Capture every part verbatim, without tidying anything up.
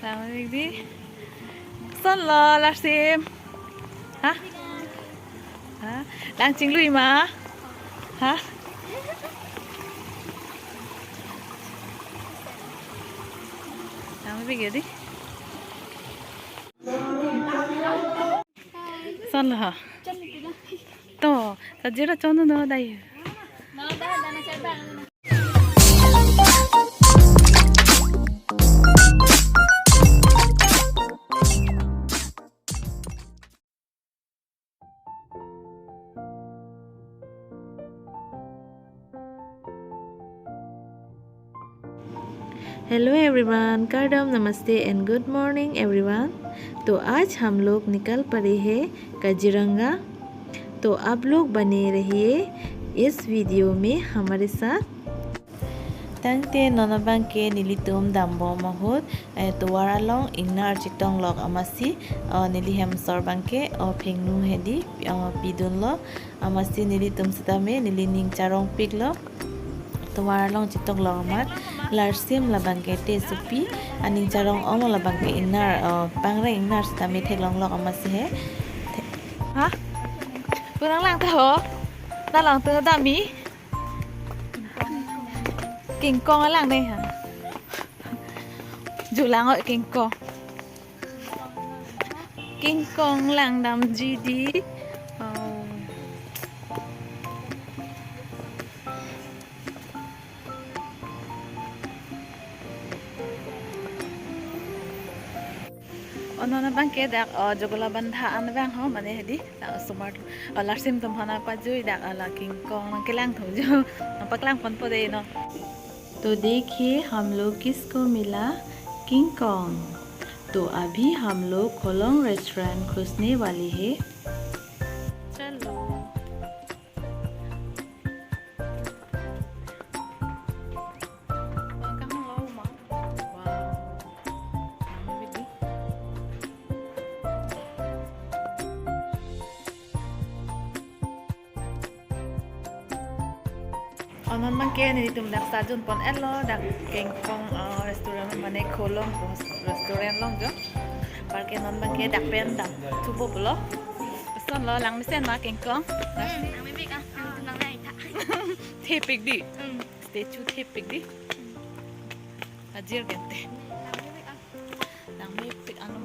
Tangmepik di. Son lo Larsim. Ha? Ha? Lang chinglui ma? Ha? Tangmepik di. Son lo ha. To, sajira chon no dai. Hello everyone, Kardom, Namaste and good morning everyone। तो आज हम लोग निकल पड़े हैं काजीरंगा। तो आप लोग बने रहिए इस वीडियो में हमारे साथ। Tangte non abangke nelitum dambom ahut, eh, tovar along ingnar chetonglok amatsi, oh, neli hemsor abangke, oh, phengnu hedi, oh, pidunlo, amatsi nelitum sitame neli ning charongpiklo. Tovar along chetonglok amat, Larsim labangke te supi, aning charong-ong labangke ingnar, oh, pangreng ingnar sitame theklonglok amatsi he. The- Ha? Kurang lang ta ho? Ta lang tu dami? Kingkong alang ne ha. Julang oi kingkong. Kingkong langdamji di. Oh. Oh, non abangke dak, oh, Joglabandha an abang ho, mane hedi, dak osomar, oh, Larsim atum aphan pajui dak, oh, la kingkong nangkelangthunji, nangpaklangponpo dei no. तो देखिए हम लोग किसको मिला, king Kong. तो अभी हम लोग खोलोंग रेस्टोरेंट खोजने वाले हैं। चलो। Oh, non abangke nelitum dak sajunpon-etlo, dak kingkong, uh, restaurant mane Kholong restaurant along jo. Anparke non abangke dak pen dam thupo pulo. Son lo, langmesen ma kingkong? Hmm, langmepik ah, nang nang nang itha. Thepik di. Hmm. Statue thepik di. Ajir gente. Langmepik ah. Langmepik anu.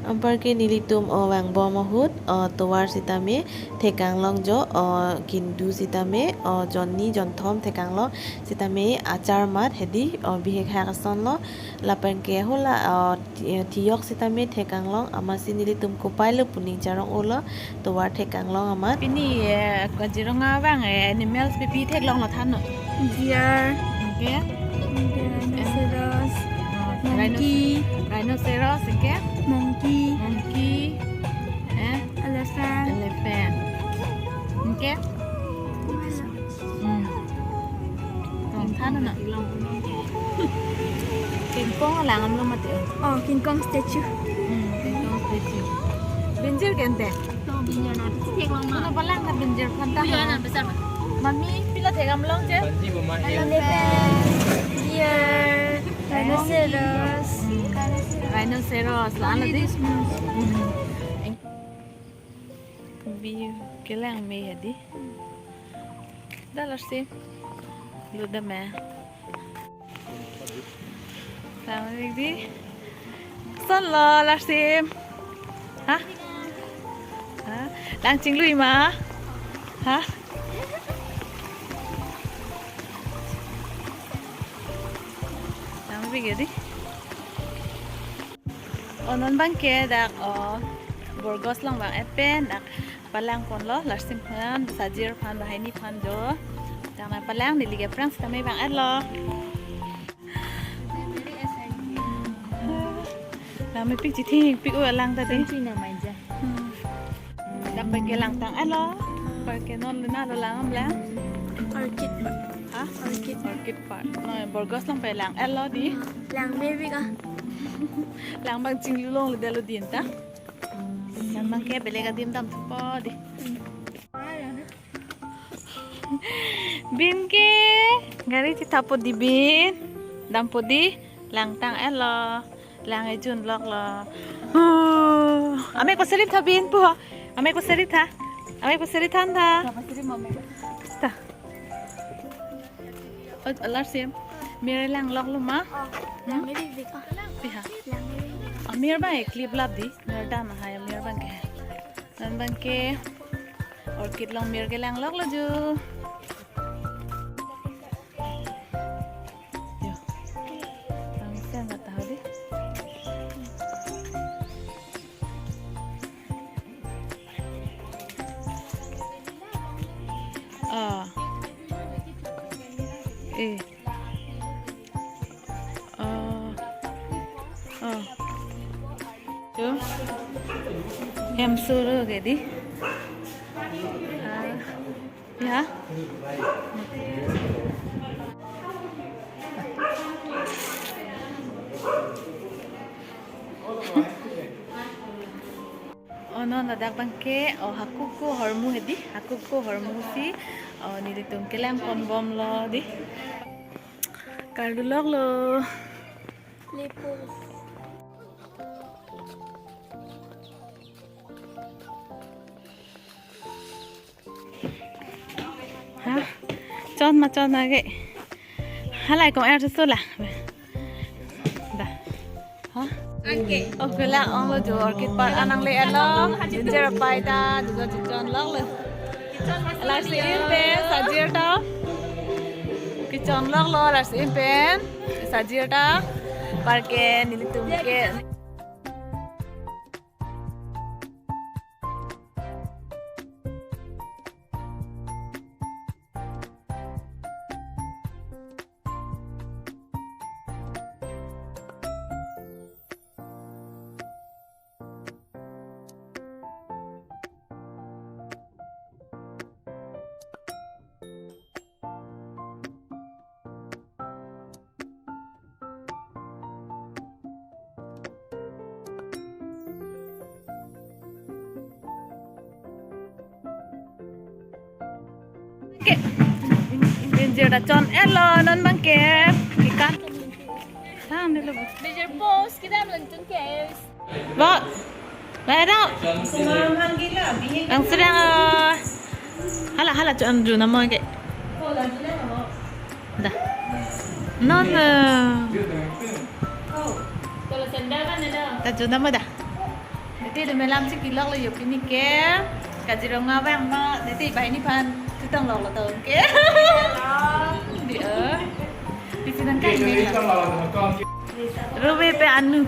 Anparke nelitum, oh, vangbom ahut, oh, tovar sitame thekanglong jo, oh, kindu sitame, oh, jonni jonthom thekanglong sitame achar mat hedi, oh, bihek hak asonlo, lapenke hula, oh, thi-, thiyok sitame thekanglong, amatsi nelitum kopai lo pu ning charong-olo, tovar thekanglong amat. Pini, eh, Kaziranga abang, eh, animals pipi theklonglo than no. Deer. Anke? Anke rhinoceros. Ah, monkey. Rhinoce-, rhinoceros, anke? Monkey. Monkey. Eh? Elephant. Elephant. Anke? Hmm. Tong than no. Kingkong alang amlo mati. Oh, kingkong statue. Hmm, kingkong statue. Binjir gente. To binjir na, si theklong ma. Kono palang na binjir aphan ta. Binjir na besar ma. Mami, pilo thekam long je? Banji mama. Elephant, deer, rhinoceros. Hmm. Rhinoceros, la-an lo di. Hmm. View kelang me hedi. Da Larsim. Lu da me. Tangmepik di. Son lo Larsim. Ha? Ha? Lang chinglui ma? Ha? Tangmepik di. Oh, non abangke dak, oh, Burgos along abang et pen dak palangponlo, Larsim aphan, Sajir aphan, banghini aphan jo. Dak nangpalang, neli ke aphrang sitame vang-etlo. Langmepik, chithengpik o alang ta di. Dak abangke langtang-etlo. Anparke non lena lo lang amlang. Orchid park. Ha? Orchid. Orchid park. No, Burgos along pen lang-etlo di. Langmepik ah. Lang abang chinglulong le delo din ta. Lang abangke belek adim dam thupo di. Bin ke gari chithapo di bin. Dampo di, langtang-etlo. Lang ejun loklo. Oh, ame ko seri tha bin pu ho. Ame ko seri tha. Ame ko seri than tha. Ta. Oh, alar sim. Mir lang loklo ma. Hmm? Pi ha. Amir ba e clip lap di. Mir dam ha amir bang ke. Non bang ke orchid along mir kelang loklo jo. Yo. Kami sen nggak tahu deh. Oh. Eh. Oh. Oh. Yo. Hem suru ke di. Ah. Ya. Oh, non ladak bang ke, oh, hakuku hormu hedi, hakuku hormu si, oh, nelitum kelang pon bomlo di. Kardu loklo. Lipus. Ha? Chon ma chon age. Halai kong er susu la. Da. Ha? Oke. Oke la, onglo jo orchid park anang le elo. Ginger pai ta, duga chichon loklo. Lasi in pen, sajir ta. Chichon loklo, lasi in pen. Sajir ta. Park ke, nelitum ke. Ke. Ginger ta chon elo non bang ke. Kikan. Sang dulu, Bu. Ginger pose kita belum tun ke. Bo. Lai dau. Ang sedang, eh, hala, hala, chon ju namo ke. Da. Non, eh. Kalau sendal kan ada. Ta ju namo da. Niti de melam si kilok lo yo pini ke. Kaziranga bang ma, niti banghini aphan chetong loklo ta un ke. Di, eh. Di sinan kan ini. Ruby pe anu.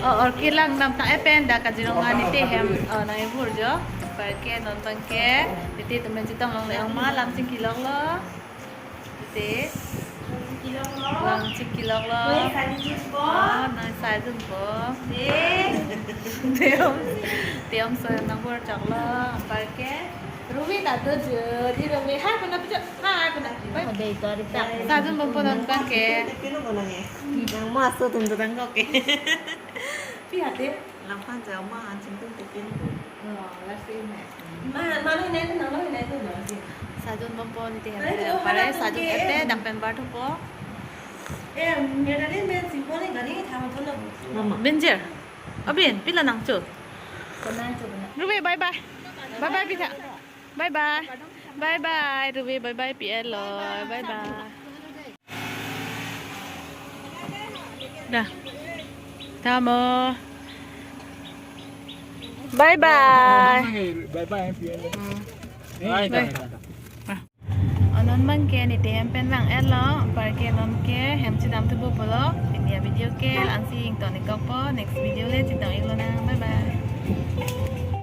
Oh, orchid lang nam ta epen da Kaziranga niti hem, oh, nang ibur jo. Park ke non bang ke, niti temen chetong long le ong ma lam chingki loklo. Niti. Lam chingki loklo. Oh, nang sajun po. Tiom. Tiom so nang bur choklo. Park ke. Ruby ta do jo, di Ruby. Hai, puna pujo. Hai, puna. Bai. Ode itu ari tak. Sajun bompo non bang ke. Nang masuk tuntu tangkok ke. Pi hati? Langphan ja ma anching tung tikin ko. Oh, lasi ne. Ma, ma lo ne, na lo ne tu na si. Sajun bompo niti hem. Pare sajun ete dang pen bar thupo. Eh, mere ne men simple ne gani tham thon na. Mama. Benjer. Abin, pila nang chu. Kona chu kona. Ruby, bye bye. Bye bye, Pita. Bye bye. Bye bye, Ruby. Bye bye, P L. Bye bye. Da. Tamo. Bye bye. Bye bye, P L. Hmm. Bye. Bye. Ah. Oh, non bang ke niti hem pen vang-etlo, park ke non ke hem chedam thupo pulo. Pini avideo ke la-ansi ingtonik kokpo, next video le chetong iklo nang. Bye bye.